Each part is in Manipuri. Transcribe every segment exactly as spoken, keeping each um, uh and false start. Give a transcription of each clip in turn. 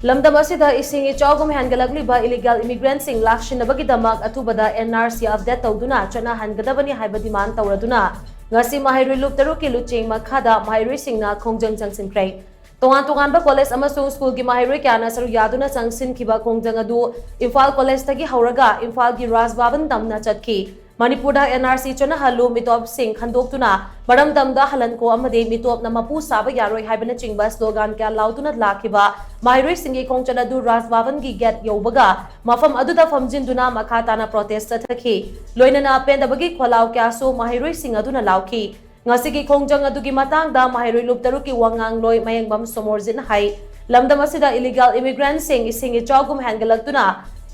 ꯂꯝꯗꯝ ꯑꯁꯤꯗ ꯏꯁꯤꯡ ꯏꯆꯥꯎꯒꯨꯝ ꯍꯦꯟꯒꯠꯂꯛꯂꯤꯕ ꯏꯂꯤꯒꯦꯜ ꯏꯃꯤꯒ꯭ꯔꯦꯟꯁꯤꯡ ꯂꯥꯛꯁꯤꯟꯅꯕꯒꯤꯗꯃꯛ ꯑꯊꯨꯕꯗ ꯑꯦꯟ ꯑꯥꯔ ꯁꯤ ꯑꯞꯗꯦꯠ ꯇꯧꯗꯨꯅ ꯆꯠꯅꯍꯟꯒꯗꯕꯅꯤ ꯍꯥꯏꯕ ꯗꯤꯃꯥꯟ ꯇꯧꯔꯗꯨꯅ ꯉꯁꯤ ꯃꯍꯩꯔꯣꯏ ꯂꯨꯞ ꯇꯔꯨꯛꯀꯤ ꯂꯨꯆꯤꯡ ꯃꯈꯥꯗ ꯃꯍꯩꯔꯣꯏꯁꯤꯡꯅ ꯈꯣꯡꯖꯪ ꯆꯪꯁꯤꯟꯈ꯭ꯔꯦ꯫ ꯇꯣꯉꯥꯟ ꯇꯣꯉꯥꯟꯕ ꯀꯣꯂꯦꯖ ꯑꯃꯁꯨꯡ ꯁ꯭ꯀꯨꯜꯒꯤ ꯃꯍꯩꯔꯣꯏ ꯀꯌꯥꯅ ꯁꯔꯨꯛ ꯌꯥꯗꯨꯅ ꯆꯪꯁꯤꯟꯈꯤꯕ ꯈꯣꯡꯖꯪ ꯑꯗꯨ ꯏꯝꯐꯥꯜ ꯀꯣꯂꯦꯖꯇꯒꯤ ꯍꯧꯔꯒ ꯏꯝꯐꯥꯜꯒꯤ ꯔꯥꯖ ꯚꯕꯟ ꯇꯝꯅ ꯆꯠꯈꯤ꯫ ꯃꯅꯤꯄꯨꯔꯗ ꯑꯦꯟ ꯑꯥꯔ ꯁꯤ ꯆꯠꯅꯍꯜꯂꯨ, ꯃꯤꯇꯣꯞꯁꯤꯡ ꯈꯟꯗꯣꯛꯇꯨꯅ ꯃꯔꯝꯗꯝꯗ ꯍꯜꯍꯟꯈꯣ ꯑꯃꯗꯤ ꯃꯤꯇꯣꯞꯅ ꯃꯄꯨ ꯁꯥꯕ ꯌꯥꯔꯣꯏ ꯍꯥꯏꯕꯅꯆꯤꯡꯕ ꯁ꯭ꯂꯣꯒꯥꯟ ꯀꯌꯥ ꯂꯥꯎꯗꯨꯅ ꯂꯥꯛꯈꯤꯕ ꯃꯍꯩꯔꯣꯏꯁꯤꯡꯒꯤ ꯈꯣꯡꯆꯠ ꯑꯗꯨ ꯔꯥꯖ ꯚꯕꯟꯒꯤ ꯒꯦꯠ ꯌꯧꯕꯒ ꯃꯐꯝ ꯑꯗꯨꯗ ꯐꯝꯖꯤꯟꯗꯨꯅ ꯃꯈꯥ ꯇꯥꯅ ꯄ꯭ꯔꯣꯇꯦꯁ ꯆꯠꯊꯈꯤ꯫ ꯂꯣꯏꯅꯅ ꯄꯦꯟꯗꯕꯒꯤ ꯈꯣꯜꯂꯥꯎ ꯀꯌꯥꯁꯨ ꯃꯍꯩꯔꯣꯏꯁꯤꯡ ꯑꯗꯨꯅ ꯂꯥꯎꯈꯤ꯫ ꯉꯁꯤꯒꯤ ꯈꯣꯡꯖꯪ ꯑꯗꯨꯒꯤ ꯃꯇꯥꯡꯗ ꯃꯍꯩꯔꯣꯏ ꯂꯨꯞ ꯇꯔꯨꯛꯀꯤ ꯋꯥꯉꯥꯡꯂꯣꯏ ꯃꯌꯦꯡꯕꯝ ꯁꯣꯃꯣꯔꯖꯤꯠꯅ ꯍꯥꯏ, ꯂꯝꯗꯝ ꯑꯁꯤꯗ ꯏꯂꯤꯒꯦꯜ ꯏꯃꯤꯒ꯭ꯔꯦꯟꯁꯤꯡ ꯏꯁꯤꯡ ꯏꯆꯥꯎꯒꯨꯝ ꯍꯦꯟꯒꯠꯂꯛꯇꯨꯅ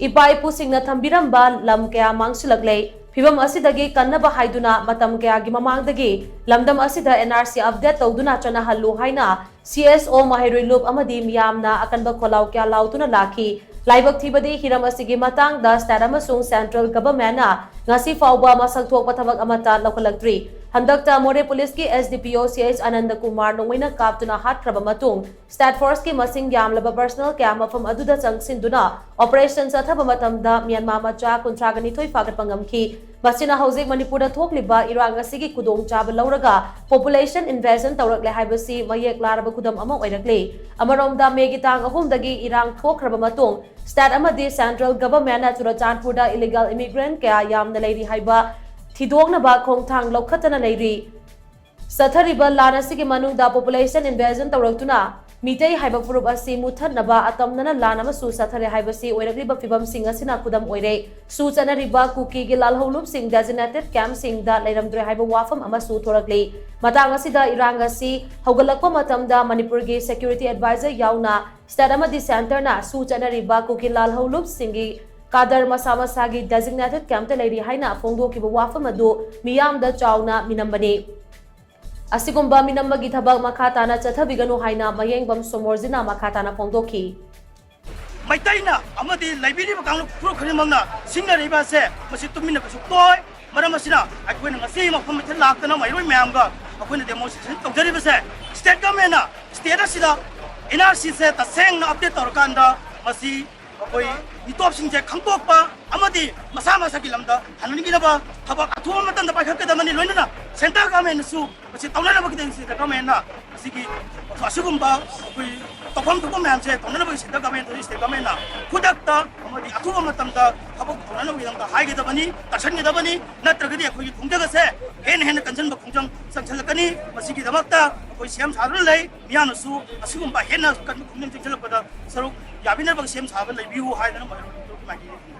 ꯏꯄꯥ ꯏꯄꯨꯁꯤꯡꯅ ꯊꯝꯕꯤꯔꯝꯕ ꯂꯝ ꯀꯌꯥ ꯃꯥꯡꯁꯤꯜꯂꯛꯂꯦ꯫ ꯐꯤꯚꯝ ꯑꯁꯤꯗꯒꯤ ꯀꯟꯅꯕ ꯍꯥꯏꯗꯨꯅ ꯃꯇꯝ ꯀꯌꯥꯒꯤ ꯃꯃꯥꯡꯗꯒꯤ ꯂꯝꯗꯝ ꯑꯁꯤꯗ ꯑꯦꯟ ꯑꯥꯔ ꯁꯤ ꯑꯞꯗꯦꯠ ꯇꯧꯗꯨꯅ ꯆꯠꯅꯍꯜꯂꯨ ꯍꯥꯏꯅ ꯁꯤ ꯑꯦꯁ ꯑꯣ, ꯃꯍꯩꯔꯣꯏ ꯂꯨꯞ ꯑꯃꯗꯤ ꯃꯤꯌꯥꯝꯅ ꯑꯀꯟꯕ ꯈꯣꯜꯂꯥꯎ ꯀꯌꯥ ꯂꯥꯎꯗꯨꯅ ꯂꯥꯛꯈꯤ꯫ ꯂꯥꯏꯕꯛ ꯊꯤꯕꯗꯤ ꯍꯤꯔꯝ ꯑꯁꯤꯒꯤ ꯃꯇꯥꯡꯗ ꯁ꯭ꯇꯦꯠ ꯑꯃꯁꯨꯡ ꯁꯦꯟꯇ꯭ꯔꯦꯜ ꯒꯚꯔꯟꯃꯦꯟꯠꯅ ꯉꯁꯤ ꯐꯥꯎꯕ ꯃꯁꯛ ꯊꯣꯛꯄ ꯊꯕꯛ ꯑꯃꯠꯇ ꯂꯧꯈꯠꯂꯛꯇ꯭ꯔꯤ꯫ ꯍꯟꯗꯛꯇ ꯃꯣꯔꯦ ꯄꯨꯂꯤꯁꯀꯤ ꯑꯦꯁ ꯗꯤ ꯄꯤ ꯑꯣ ꯁꯤ ꯑꯩꯆ ꯑꯅꯟꯗ ꯀꯨꯃꯥꯔ ꯅꯣꯡꯃꯩꯅ ꯀꯥꯞꯇꯨꯅ ꯍꯥꯠꯈ꯭ꯔꯕ ꯃꯇꯨꯡ, ꯁ꯭ꯇꯦꯠ ꯐꯣꯔꯁꯀꯤ ꯃꯁꯤꯡ ꯌꯥꯝꯂꯕ ꯄꯔꯁꯅꯦꯜ ꯀꯌꯥ ꯃꯐꯝ ꯑꯗꯨꯗ ꯆꯪꯁꯤꯟꯗꯨꯅ ꯑꯣꯄꯔꯦꯁꯟ ꯆꯠꯊꯕ ꯃꯇꯝꯗ ꯃ꯭ꯌꯥꯟꯃꯥꯔ ꯃꯆꯥ ꯀꯨꯟꯊ꯭ꯔꯥꯒ ꯅꯤꯊꯣꯏ ꯐꯥꯒꯠꯄ ꯉꯝꯈꯤ꯫ ꯃꯁꯤꯅ ꯍꯧꯖꯤꯛ ꯃꯅꯤꯄꯨꯔꯗ ꯊꯣꯛꯂꯤꯕ ꯏꯔꯥꯡ ꯑꯁꯤꯒꯤ ꯈꯨꯗꯣꯡꯆꯥꯕ ꯂꯧꯔꯒ ꯄꯣꯄꯨꯂꯦꯁꯟ ꯏꯟꯚꯦꯖꯟ ꯇꯧꯔꯛꯂꯦ ꯍꯥꯏꯕꯁꯤ ꯃꯌꯦꯛ ꯂꯥꯔꯕ ꯈꯨꯗꯝ ꯑꯃ ꯑꯣꯏꯔꯛꯂꯤ꯫ ꯑꯃꯔꯣꯝꯗ, ꯃꯦꯒꯤ ꯇꯥꯡ ꯑꯍꯨꯝꯗꯒꯤ ꯏꯔꯥꯡ ꯊꯣꯛꯈ꯭ꯔꯕ ꯃꯇꯨꯡ, ꯁ꯭ꯇꯦꯠ ꯑꯃꯗꯤ ꯁꯦꯟꯇ꯭ꯔꯦꯜ ꯒꯚꯔꯟꯃꯦꯟꯠꯅ ꯆꯨꯔꯆꯥꯟꯄꯨꯔꯗ ꯏꯂꯤꯒꯦꯜ ꯏꯃꯤꯒ꯭ꯔꯦꯟꯠ ꯀꯌꯥ ꯌꯥꯝꯅ ꯂꯩꯔꯤ ꯍꯥꯏꯕ ꯊꯤꯗꯣꯛꯅꯕ ꯈꯣꯡꯊꯥꯡ ꯂꯧꯈꯠꯇꯅ ꯂꯩꯔꯤ꯫ ꯆꯠꯊꯔꯤꯕ ꯂꯥꯟ ꯑꯁꯤꯒꯤ ꯃꯅꯨꯡꯗ ꯄꯣꯄꯨꯂꯦꯁꯟ ꯏꯟꯚꯦꯖꯟ ꯇꯧꯔꯛꯇꯨꯅ ꯃꯤꯇꯩ ꯍꯥꯏꯕ ꯐꯨꯔꯨꯞ ꯑꯁꯤ ꯃꯨꯠꯊꯠꯅꯕ ꯑꯇꯝꯅꯅ ꯂꯥꯟ ꯑꯃꯁꯨ ꯆꯠꯊꯔꯦ ꯍꯥꯏꯕꯁꯤ ꯑꯣꯏꯔꯛꯂꯤꯕ ꯐꯤꯚꯝꯁꯤꯡ ꯑꯁꯤꯅ ꯈꯨꯗꯝ ꯑꯣꯏꯔꯦ꯫ ꯁꯨ ꯆꯠꯅꯔꯤꯕ ꯀꯨꯀꯤꯒꯤ ꯂꯥꯜꯍꯧꯂꯨꯞꯁꯤꯡ ꯗꯦꯖꯤꯒꯅꯦꯇꯦꯗ ꯀꯦꯝꯞꯁꯤꯡꯗ ꯂꯩꯔꯝꯗ꯭ꯔꯦ ꯍꯥꯏꯕ ꯋꯥꯐꯝ ꯑꯃꯁꯨ ꯊꯣꯔꯛꯂꯤ꯫ ꯃꯇꯥꯡ ꯑꯁꯤꯗ ꯏꯔꯥꯡ ꯑꯁꯤ ꯍꯧꯒꯠꯂꯛꯄ ꯃꯇꯝꯗ ꯃꯅꯤꯄꯨꯔꯒꯤ ꯁꯦꯀ꯭ꯌꯨꯔꯤꯇꯤ ꯑꯦꯗꯚꯥꯏꯖꯔ ꯌꯥꯎꯅ ꯁ꯭ꯇꯦꯠ ꯑꯃꯗꯤ ꯁꯦꯟꯇꯔꯅ ꯁꯨ ꯆꯠꯅꯔꯤꯕ ꯀꯨꯀꯤ ꯂꯥꯜꯍꯧꯂꯨꯞꯁꯤꯡꯒꯤ ꯀꯥꯗꯔ ꯃꯁꯥ ꯃꯁꯥꯒꯤ ꯗꯦꯖꯤꯒꯅꯦꯇꯦꯗ ꯀꯦꯝꯞꯇ ꯂꯩꯔꯤ ꯍꯥꯏꯅ ꯐꯣꯡꯗꯣꯛꯈꯤꯕ ꯋꯥꯐꯝ ꯑꯗꯨ ꯃꯤꯌꯥꯝꯗ ꯆꯥꯎꯅ ꯃꯤꯅꯝꯕꯅꯤ꯫ ꯑꯁꯤꯒꯨꯝꯕ ꯃꯤꯅꯝꯕꯒꯤ ꯊꯕꯛ ꯃꯈꯥ ꯇꯥꯅ ꯆꯠꯊꯕꯤꯒꯅꯨ ꯍꯥꯏꯅ ꯃꯌꯦꯡꯕꯝ ꯁꯣꯃꯣꯔꯖꯤꯅ ꯃꯈꯥ ꯇꯥꯅ ꯐꯣꯡꯗꯣꯛꯈꯤ꯫ ꯃꯩꯇꯩꯅ ꯑꯃꯗꯤ ꯂꯩꯕꯤꯔꯤꯕ ꯀꯥꯡꯂꯨꯞ ꯐꯨꯔꯨꯞ ꯈꯨꯗꯤꯡꯃꯛꯅ ꯁꯤꯡꯅꯔꯤꯕ ꯑꯁꯦ ꯃꯁꯤ ꯇꯨꯃꯤꯟꯅ ꯀꯩꯁꯨ ꯇꯣꯏ꯫ ꯃꯔꯝ ꯑꯁꯤꯅ ꯑꯩꯈꯣꯏꯅ ꯉꯁꯤ ꯃꯐꯝ ꯑꯁꯤꯗ ꯂꯥꯛꯇꯅ ꯃꯍꯩꯔꯣꯏ ꯃꯌꯥꯝꯒ ꯑꯩꯈꯣꯏꯅ ꯗꯦꯃꯣꯟꯁꯇ꯭ꯔꯦꯁꯟ ꯇꯧꯖꯔꯤꯕꯁꯦ ꯁ꯭ꯇꯦꯠ ꯒꯚꯔꯟꯃꯦꯟꯠꯅ ꯁ꯭ꯇꯦꯠ ꯑꯁꯤꯗ ꯑꯦꯟ ꯑꯥꯔ ꯁꯤꯁꯦ ꯇꯁꯦꯡꯅ ꯑꯞꯗꯦꯠ ꯇꯧꯔꯀꯥꯟꯗ ꯃꯁꯤ ꯑꯩꯈꯣꯏ ꯃꯤꯇꯣꯞꯁꯤꯡꯁꯦ ꯈꯪꯗꯣꯛꯄ ꯑꯃꯗꯤ ꯃꯁꯥ ꯃꯁꯥꯒꯤ ꯂꯝꯗ ꯍꯟꯍꯟꯈꯤꯅꯕ ꯊꯕꯛ ꯑꯊꯨꯕ ꯃꯇꯝꯗ ꯄꯥꯏꯈꯠꯀꯗꯕꯅꯤ꯫ ꯂꯣꯏꯅꯅ ꯁꯦꯟꯇꯔ ꯒꯚꯔꯟꯃꯦꯟꯠꯅꯁꯨ ꯃꯁꯤ ꯇꯧꯅꯅꯕꯒꯤꯗꯃꯛ ꯁꯦꯟꯇꯔ ꯒꯚꯔꯟꯃꯦꯟꯠꯅ ꯃꯁꯤꯒꯤ ꯑꯁꯤꯒꯨꯝꯕ ꯑꯩꯈꯣꯏ ꯇꯧꯐꯝ ꯊꯣꯛꯄ ꯃꯌꯥꯝꯁꯦ ꯇꯧꯅꯅꯕꯒꯤ ꯁꯦꯟꯇꯔ ꯒꯚꯔꯟꯃꯦꯟꯠ, ꯁ꯭ꯇꯦꯠ ꯒꯚꯔꯟꯃꯦꯟꯠꯅ ꯈꯨꯗꯛꯇ ꯑꯃꯗꯤ ꯑꯊꯨꯕ ꯃꯇꯝꯗ ꯊꯕꯛ ꯇꯧꯅꯅꯕꯒꯤꯗꯃꯛꯇ ꯍꯥꯏꯒꯗꯕꯅꯤ, ꯇꯥꯁꯟꯒꯗꯕꯅꯤ꯫ ꯅꯠꯇ꯭ꯔꯒꯗꯤ ꯑꯩꯈꯣꯏꯒꯤ ꯈꯣꯡꯖꯪ ꯑꯁꯦ ꯍꯦꯟꯅ ꯍꯦꯟꯅ ꯀꯟꯁꯤꯟꯕ ꯈꯣꯡꯖꯪ ꯆꯪꯁꯤꯜꯂꯛꯀꯅꯤ꯫ ꯃꯁꯤꯒꯤꯗꯃꯛꯇ ꯑꯩꯈꯣꯏ ꯁꯦꯝ ꯁꯥꯗꯨꯅ ꯂꯩ꯫ ꯃꯤꯌꯥꯝꯅꯁꯨ ꯑꯁꯤꯒꯨꯝꯕ ꯍꯦꯟꯅ ꯀꯟꯕ ꯈꯣꯡꯖꯪ ꯆꯪꯁꯤꯜꯂꯛꯄꯗ ꯁꯔꯨꯛ ꯌꯥꯕꯤꯅꯕ ꯁꯦꯝ ꯁꯥꯕ ꯂꯩꯕꯤꯌꯨ ꯍꯥꯏꯗꯅ ꯃꯥꯏꯀꯩꯗꯒꯤ